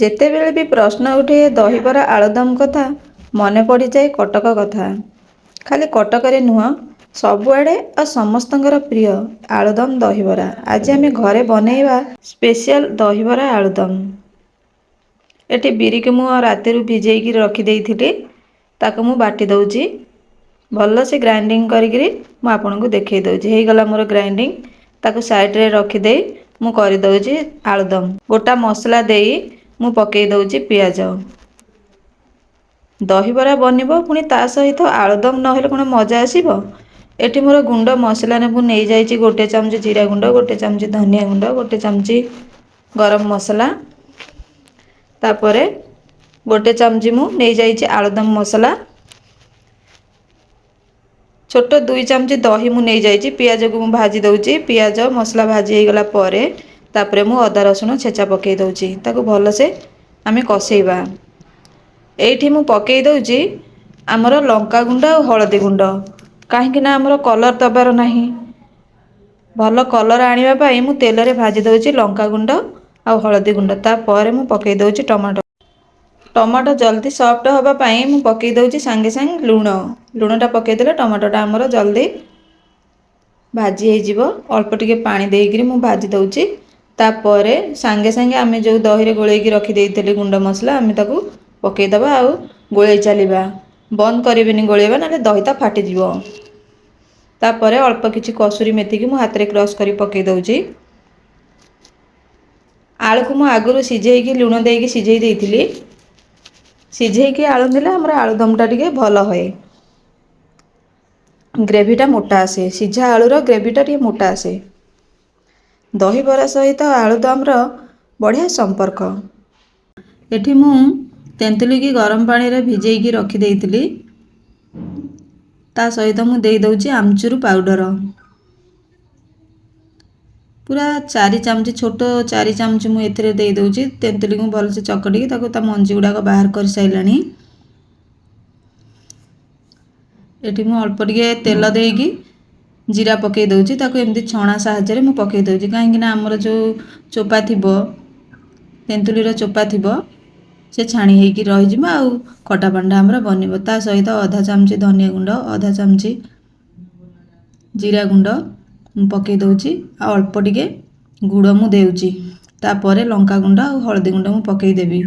ଯେତେବେଳେ ବି ପ୍ରଶ୍ନ ଉଠେ ଦହିବରା ଆଳୁଦମ କଥା, ମନେ ପଡ଼ିଯାଏ କଟକ କଥା। ଖାଲି କଟକରେ ନୁହଁ, ସବୁଆଡ଼େ ଆଉ ସମସ୍ତଙ୍କର ପ୍ରିୟ ଆଳୁଦମ ଦହିବରା। ଆଜି ଆମେ ଘରେ ବନେଇବା ସ୍ପେଶିଆଲ ଦହିବରା ଆଳୁଦମ। ଏଠି ବିରିକି ମୁଁ ରାତିରୁ ଭିଜେଇକି ରଖିଦେଇଥିଲି, ତାକୁ ମୁଁ ବାଟି ଦେଉଛି ଭଲସେ ଗ୍ରାଇଣ୍ଡିଙ୍ଗ କରିକିରି। ମୁଁ ଆପଣଙ୍କୁ ଦେଖାଇ ଦେଉଛି। ହେଇଗଲା ମୋର ଗ୍ରାଇଣ୍ଡିଙ୍ଗ। ତାକୁ ସାଇଡ଼ରେ ରଖିଦେଇ ମୁଁ କରିଦେଉଛି ଆଳୁଦମ। ଗୋଟା ମସଲା ଦେଇ ମୁଁ ପକାଇ ଦେଉଛି ପିଆଜ। ଦହିବରା ବନିବ, ପୁଣି ତା ସହିତ ଆଳୁଦମ ନହେଲେ କ'ଣ ମଜା ଆସିବ? ଏଠି ମୋର ଗୁଣ୍ଡ ମସଲାରେ ମୁଁ ନେଇଯାଇଛି 1 ଚାମଚ ଜିରା ଗୁଣ୍ଡ, 1 ଚାମଚ ଧନିଆ ଗୁଣ୍ଡ, 1 ଚାମଚ ଗରମ ମସଲା। ତାପରେ 1 ଚାମଚ ମୁଁ ନେଇଯାଇଛି ଆଳୁଦମ ମସଲା। ଛୋଟ 2 ଚାମଚ ଦହି ମୁଁ ନେଇଯାଇଛି। ପିଆଜକୁ ମୁଁ ଭାଜି ଦେଉଛି। ପିଆଜ ମସଲା ଭାଜି ହେଇଗଲା ପରେ ତାପରେ ମୁଁ ଅଦା ରସୁଣ ଛେଚା ପକାଇ ଦେଉଛି। ତାକୁ ଭଲସେ ଆମେ କଷେଇବା। ଏଇଠି ମୁଁ ପକାଇ ଦେଉଛି ଆମର ଲଙ୍କା ଗୁଣ୍ଡ ଆଉ ହଳଦୀ ଗୁଣ୍ଡ, କାହିଁକି ନା ଆମର କଲର୍ ଦେବାର ନାହିଁ। ଭଲ କଲର୍ ଆଣିବା ପାଇଁ ମୁଁ ତେଲରେ ଭାଜି ଦେଉଛି ଲଙ୍କା ଗୁଣ୍ଡ ଆଉ ହଳଦୀ ଗୁଣ୍ଡ। ତାପରେ ମୁଁ ପକାଇ ଦେଉଛି ଟମାଟୋ। ଟମାଟୋ ଜଲ୍ଦି ସଫ୍ଟ ହେବା ପାଇଁ ମୁଁ ପକାଇ ଦେଉଛି ସାଙ୍ଗେ ସାଙ୍ଗେ ଲୁଣ। ଲୁଣଟା ପକାଇଦେଲେ ଟମାଟୋଟା ଆମର ଜଲ୍ଦି ଭାଜି ହେଇଯିବ। ଅଳ୍ପ ଟିକେ ପାଣି ଦେଇକିରି ମୁଁ ଭାଜି ଦେଉଛି। ତାପରେ ସାଙ୍ଗେ ସାଙ୍ଗେ ଆମେ ଯେଉଁ ଦହିରେ ଗୋଳେଇକି ରଖିଦେଇଥିଲି ଗୁଣ୍ଡ ମସଲା, ଆମେ ତାକୁ ପକାଇଦେବା ଆଉ ଗୋଳେଇ ଚାଲିବା। ବନ୍ଦ କରିବେନି ଗୋଳେଇବା, ନହେଲେ ଦହିଟା ଫାଟିଯିବ। ତାପରେ ଅଳ୍ପ କିଛି କସୁରୀ ମେଥିକି ମୁଁ ହାତରେ କ୍ରସ୍ କରି ପକାଇ ଦେଉଛି। ଆଳୁକୁ ମୁଁ ଆଗରୁ ସିଝେଇକି ଲୁଣ ଦେଇକି ସିଝେଇ ଦେଇଥିଲି। ସିଝେଇକି ଆଳୁ ଦେଲେ ଆମର ଆଳୁଦମଟା ଟିକେ ଭଲ ହୁଏ, ଗ୍ରେଭିଟା ମୋଟା ଆସେ। ସିଝା ଆଳୁର ଗ୍ରେଭିଟା ଟିକେ ମୋଟା ଆସେ। ଦହିବରା ସହିତ ଆଳୁଦମର ବଢ଼ିଆ ସମ୍ପର୍କ। ଏଠି ମୁଁ ତେନ୍ତୁଳିକି ଗରମ ପାଣିରେ ଭିଜେଇକି ରଖିଦେଇଥିଲି। ତା ସହିତ ମୁଁ ଦେଇଦେଉଛି ଆମଚୁର ପାଉଡ଼ର, ପୁରା 4 ଚାମଚ, ଛୋଟ 4 ଚାମଚ ମୁଁ ଏଥିରେ ଦେଇଦେଉଛି। ତେନ୍ତୁଳିକୁ ଭଲସେ ଚକଟିକି ତାକୁ ତା ମଞ୍ଜି ଗୁଡ଼ାକ ବାହାର କରିସାରିଲାଣି। ଏଠି ମୁଁ ଅଳ୍ପ ଟିକେ ତେଲ ଦେଇକି ଜିରା ପକାଇ ଦେଉଛି। ତାକୁ ଏମିତି ଛଣା ସାହାଯ୍ୟରେ ମୁଁ ପକାଇ ଦେଉଛି, କାହିଁକିନା ଆମର ଯେଉଁ ଚୋପା ଥିବ, ତେନ୍ତୁଳିର ଚୋପା ଥିବ, ସେ ଛାଣି ହେଇକି ରହିଯିବ ଆଉ ଖଟା ପାଣିଟା ଆମର ବନିବ। ତା ସହିତ ଅଧା ଚାମଚ ଧନିଆ ଗୁଣ୍ଡ, ଅଧା ଚାମଚ ଜିରା ଗୁଣ୍ଡ ମୁଁ ପକାଇ ଦେଉଛି ଆଉ ଅଳ୍ପ ଟିକେ ଗୁଡ଼ ମୁଁ ଦେଉଛି। ତାପରେ ଲଙ୍କା ଗୁଣ୍ଡ ଆଉ ହଳଦୀ ଗୁଣ୍ଡ ମୁଁ ପକାଇଦେବି।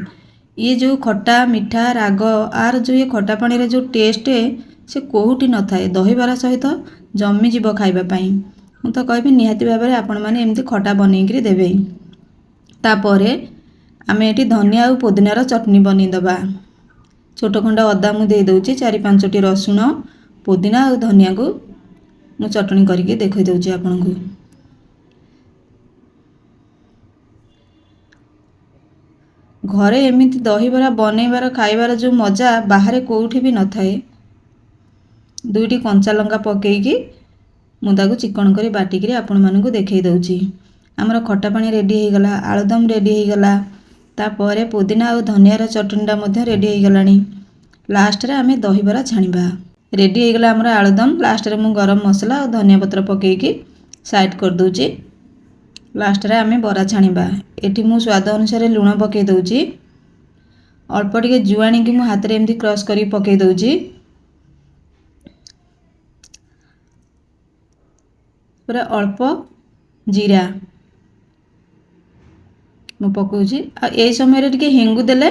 ଇଏ ଯେଉଁ ଖଟା ମିଠା ରାଗ ଆର ଯେଉଁ ଇଏ ଖଟା ପାଣିର ଯେଉଁ ଟେଷ୍ଟ, ସେ କେଉଁଠି ନଥାଏ। ଦହିବରା ସହିତ ଜମିଯିବ ଖାଇବା ପାଇଁ। ମୁଁ ତ କହିବି ନିହାତି ଭାବରେ ଆପଣମାନେ ଏମିତି ଖଟା ବନେଇକିରି ଦେବେ। ତାପରେ ଆମେ ଏଠି ଧନିଆ ଆଉ ପୋଦିନାର ଚଟଣି ବନେଇଦେବା। ଛୋଟ ଖଣ୍ଡ ଅଦା ମୁଁ ଦେଇଦେଉଛି, 4 5ଟି ରସୁଣ, ପୋଦିନା ଆଉ ଧନିଆକୁ ମୁଁ ଚଟଣି କରିକି ଦେଖାଇ ଦେଉଛି ଆପଣଙ୍କୁ। ଘରେ ଏମିତି ଦହିବରା ବନେଇବାର ଖାଇବାର ଯେଉଁ ମଜା, ବାହାରେ କେଉଁଠି ବି ନଥାଏ। 2ଟି କଞ୍ଚା ଲଙ୍କା ପକାଇକି ମୁଁ ତାକୁ ଚିକଣ କରି ବାଟିକିରି ଆପଣମାନଙ୍କୁ ଦେଖାଇ ଦେଉଛି। ଆମର ଖଟା ପାଣି ରେଡ଼ି ହେଇଗଲା, ଆଳୁଦମ ରେଡ଼ି ହେଇଗଲା, ତାପରେ ପୋଦିନା ଆଉ ଧନିଆର ଚଟଣିଟା ମଧ୍ୟ ରେଡ଼ି ହେଇଗଲାଣି। ଲାଷ୍ଟରେ ଆମେ ଦହିବରା ଛାଣିବା। ରେଡ଼ି ହେଇଗଲା ଆମର ଆଳୁଦମ। ଲାଷ୍ଟରେ ମୁଁ ଗରମ ମସଲା ଆଉ ଧନିଆ ପତ୍ର ପକାଇକି ସାଇଡ଼୍ କରିଦେଉଛି। ଲାଷ୍ଟରେ ଆମେ ବରା ଛାଣିବା। ଏଠି ମୁଁ ସ୍ୱାଦ ଅନୁସାରେ ଲୁଣ ପକାଇ ଦେଉଛି। ଅଳ୍ପ ଟିକେ ଜୁଆଣିକି ମୁଁ ହାତରେ ଏମିତି କ୍ରସ୍ କରିକି ପକାଇ ଦେଉଛି। ପୁରା ଅଳ୍ପ ଜିରା ମୁଁ ପକାଉଛି। ଆଉ ଏଇ ସମୟରେ ଟିକେ ହେଙ୍ଗୁ ଦେଲେ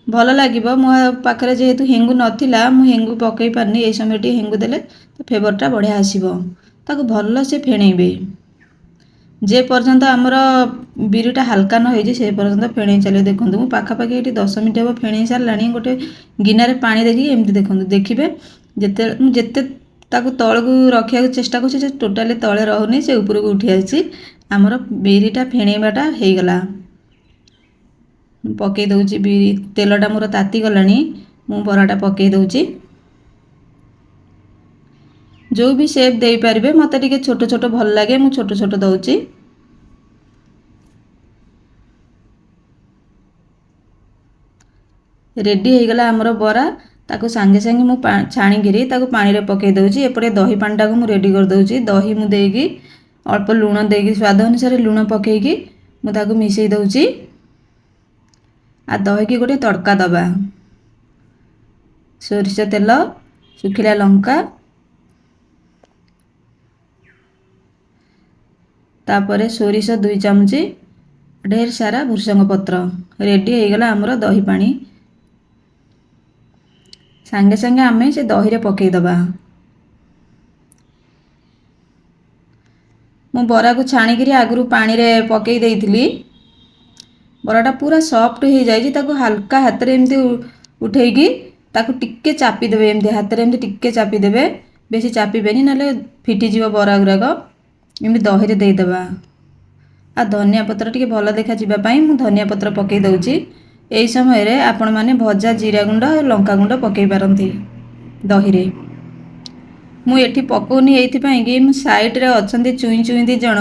ଭଲ ଲାଗିବ। ମୋ ପାଖରେ ଯେହେତୁ ହେଙ୍ଗୁ ନଥିଲା, ମୁଁ ହେଙ୍ଗୁ ପକାଇ ପାରିନି। ଏଇ ସମୟରେ ଟିକେ ହେଙ୍ଗୁ ଦେଲେ ତ ଫ୍ଲେଭରଟା ବଢ଼ିଆ ଆସିବ। ତାକୁ ଭଲସେ ଫେଣେଇବେ, ଯେ ପର୍ଯ୍ୟନ୍ତ ଆମର ବିରିଟା ହାଲକା ନ ହେଇଛି ସେ ପର୍ଯ୍ୟନ୍ତ ଫେଣେଇ ଚାଲିବ। ଦେଖନ୍ତୁ, ମୁଁ ପାଖାପାଖି ଏଠି 10 ମିନିଟ୍ ହେବ ଫେଣେଇ ସାରିଲାଣି। ଗୋଟେ ଗିନାରେ ପାଣି ଦେଖିକି ଏମିତି ଦେଖନ୍ତୁ, ଦେଖିବେ ଯେତେ ମୁଁ ଯେତେ ତାକୁ ତଳକୁ ରଖିବାକୁ ଚେଷ୍ଟା କରୁଛି, ସେ ଟୋଟାଲି ତଳେ ରହୁନି, ସେ ଉପରକୁ ଉଠି ଆସିଛି। ଆମର ବିରିଟା ଫେଣେଇବାଟା ହେଇଗଲା। ପକାଇ ଦେଉଛି ବିରି। ତେଲଟା ମୋର ତାତିଗଲାଣି, ମୁଁ ବରାଟା ପକାଇ ଦେଉଛି। ଯେଉଁ ବି ସେପ୍ ଦେଇପାରିବେ, ମୋତେ ଟିକେ ଛୋଟ ଛୋଟ ଭଲ ଲାଗେ, ମୁଁ ଛୋଟ ଛୋଟ ଦେଉଛି। ରେଡ଼ି ହେଇଗଲା ଆମର ବରା। ତାକୁ ସାଙ୍ଗେ ସାଙ୍ଗେ ମୁଁ ଛାଣିକିରି ତାକୁ ପାଣିରେ ପକାଇ ଦେଉଛି। ଏପଟେ ଦହି ପାଣିଟାକୁ ମୁଁ ରେଡ଼ି କରିଦେଉଛି। ଦହି ମୁଁ ଦେଇକି ଅଳ୍ପ ଲୁଣ ଦେଇକି, ସ୍ୱାଦ ଅନୁସାରେ ଲୁଣ ପକାଇକି ମୁଁ ତାକୁ ମିଶାଇ ଦେଉଛି। ଆଉ ଦହିକି ଗୋଟେ ତଡ଼କା ଦେବା। ସୋରିଷ ତେଲ, ଶୁଖିଲା ଲଙ୍କା, ତାପରେ ସୋରିଷ 2 ଚାମଚ, ଢେର ସାରା ଭୃସଙ୍ଗ ପତ୍ର। ରେଡ଼ି ହେଇଗଲା ଆମର ଦହି ପାଣି। ସାଙ୍ଗେ ସାଙ୍ଗେ ଆମେ ସେ ଦହିରେ ପକାଇଦେବା। ମୁଁ ବରାକୁ ଛାଣିକିରି ଆଗରୁ ପାଣିରେ ପକାଇ ଦେଇଥିଲି। ବରାଟା ପୁରା ସଫ୍ଟ ହେଇଯାଇଛି। ତାକୁ ହାଲକା ହାତରେ ଏମିତି ଉଠେଇକି ତାକୁ ଟିକେ ଚାପିଦେବେ, ଏମିତି ହାତରେ ଏମିତି ଟିକେ ଚାପିଦେବେ, ବେଶୀ ଚାପିବେନି, ନହେଲେ ଫିଟିଯିବ ବରା ଗୁଡ଼ାକ। ଏମିତି ଦହିରେ ଦେଇଦେବା। ଆଉ ଧନିଆ ପତ୍ର ଟିକେ ଭଲ ଦେଖାଯିବା ପାଇଁ ମୁଁ ଧନିଆ ପତ୍ର ପକାଇ ଦେଉଛି। ଏହି ସମୟରେ ଆପଣମାନେ ଭଜା ଜିରା ଗୁଣ୍ଡ ଆଉ ଲଙ୍କା ଗୁଣ୍ଡ ପକାଇ ପାରନ୍ତି ଦହିରେ। ମୁଁ ଏଠି ପକାଉନି ଏଇଥିପାଇଁ କି ମୁଁ ସାଇଡ଼୍ରେ ଅଛନ୍ତି ଚୁଇଁ ଚୁଇଁ 2 ଜଣ,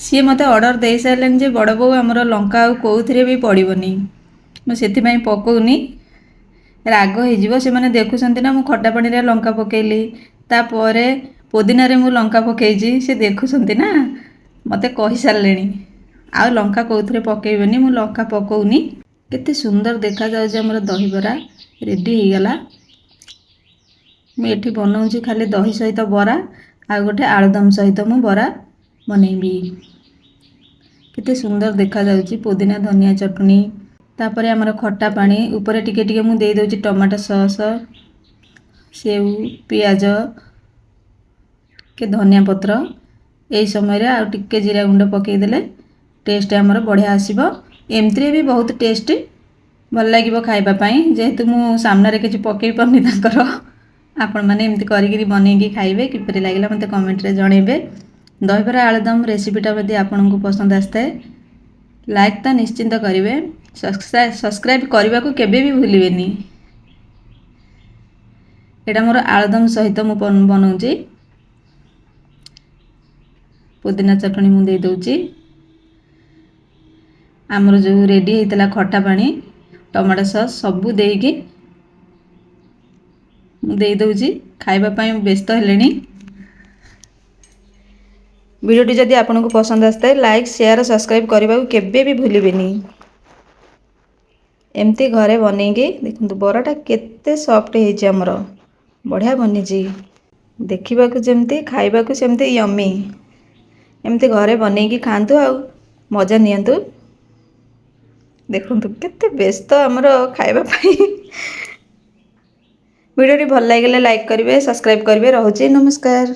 ସିଏ ମୋତେ ଅର୍ଡ଼ର ଦେଇସାରିଲେଣି ଯେ ବଡ଼ ବୋଉ ଆମର ଲଙ୍କା ଆଉ କେଉଁଥିରେ ବି ପଡ଼ିବନି। ମୁଁ ସେଥିପାଇଁ ପକାଉନି, ରାଗ ହେଇଯିବ। ସେମାନେ ଦେଖୁଛନ୍ତି ନା ମୁଁ ଖଟା ପାଣିରେ ଲଙ୍କା ପକାଇଲି, ତାପରେ ପୋଦିନାରେ ମୁଁ ଲଙ୍କା ପକାଇଛି, ସେ ଦେଖୁଛନ୍ତି ନା, ମୋତେ କହିସାରିଲେଣି ଆଉ ଲଙ୍କା କେଉଁଥିରେ ପକାଇବେନି। ମୁଁ ଲଙ୍କା ପକାଉନି। କେତେ ସୁନ୍ଦର ଦେଖାଯାଉଛି ଆମର ଦହିବରା ରେଡ଼ି ହେଇଗଲା। ମୁଁ ଏଠି ବନାଉଛି ଖାଲି ଦହି ସହିତ ବରା, ଆଉ ଗୋଟେ ଆଳୁଦମ ସହିତ ମୁଁ ବରା ବନେଇବି। କେତେ ସୁନ୍ଦର ଦେଖାଯାଉଛି ପୋଦିନା ଧନିଆ ଚଟଣି। ତାପରେ ଆମର ଖଟା ପାଣି ଉପରେ ଟିକେ ଟିକେ ମୁଁ ଦେଇଦେଉଛି ଟମାଟୋ ସସ୍, ସେଉ, ପିଆଜ, ଟିକେ ଧନିଆ ପତ୍ର। ଏହି ସମୟରେ ଆଉ ଟିକେ ଜିରା ଗୁଣ୍ଡ ପକାଇଦେଲେ ଟେଷ୍ଟ ଆମର ବଢ଼ିଆ ଆସିବ। ଏମିତିରେ ବି ବହୁତ ଟେଷ୍ଟ ଭଲ ଲାଗିବ ଖାଇବା ପାଇଁ। ଯେହେତୁ ମୁଁ ସାମ୍ନାରେ କିଛି ପକାଇ ପାରୁନି ତାଙ୍କର, ଆପଣମାନେ ଏମିତି କରିକିରି ବନେଇକି ଖାଇବେ। କିପରି ଲାଗିଲା ମୋତେ କମେଣ୍ଟରେ ଜଣାଇବେ। ଦହିବରା ଆଳୁଦମ ରେସିପିଟା ଯଦି ଆପଣଙ୍କୁ ପସନ୍ଦ ଆସିଥାଏ ଲାଇକ୍ ତ ନିଶ୍ଚିନ୍ତ କରିବେ, ସବସ୍କ୍ରାଇବ୍ କରିବାକୁ କେବେ ବି ଭୁଲିବେନି। ଏଇଟା ମୋର ଆଳୁଦମ ସହିତ ମୁଁ ବନାଉଛି। ପୁଦିନା ଚଟଣି ମୁଁ ଦେଇଦେଉଛି। ଆମର ଯେଉଁ ରେଡ଼ି ହେଇଥିଲା ଖଟା ପାଣି, ଟମାଟୋ ସସ୍ ସବୁ ଦେଇକି ମୁଁ ଦେଇଦେଉଛି। ଖାଇବା ପାଇଁ ବ୍ୟସ୍ତ ହେଲେଣି। ଭିଡ଼ିଓଟି ଯଦି ଆପଣଙ୍କୁ ପସନ୍ଦ ଆସିଥାଏ ଲାଇକ୍, ସେୟାର, ସବସ୍କ୍ରାଇବ୍ କରିବାକୁ କେବେ ବି ଭୁଲିବେନି। ଏମିତି ଘରେ ବନେଇକି ଦେଖନ୍ତୁ ବରାଟା କେତେ ସଫ୍ଟ ହେଇଛି ଆମର, ବଢ଼ିଆ ବନିଛି। ଦେଖିବାକୁ ଯେମିତି ଖାଇବାକୁ ସେମିତି ୟମି। ଏମିତି ଘରେ ବନେଇକି ଖାଆନ୍ତୁ ଆଉ ମଜା ନିଅନ୍ତୁ। ଦେଖନ୍ତୁ କେତେ ବ୍ୟସ୍ତ ଆମର ଖାଇବା ପାଇଁ। ଭିଡ଼ିଓଟି ଭଲ ଲାଗିଲେ ଲାଇକ୍ କରିବେ, ସବସ୍କ୍ରାଇବ୍ କରିବେ। ରହୁଛି, ନମସ୍କାର।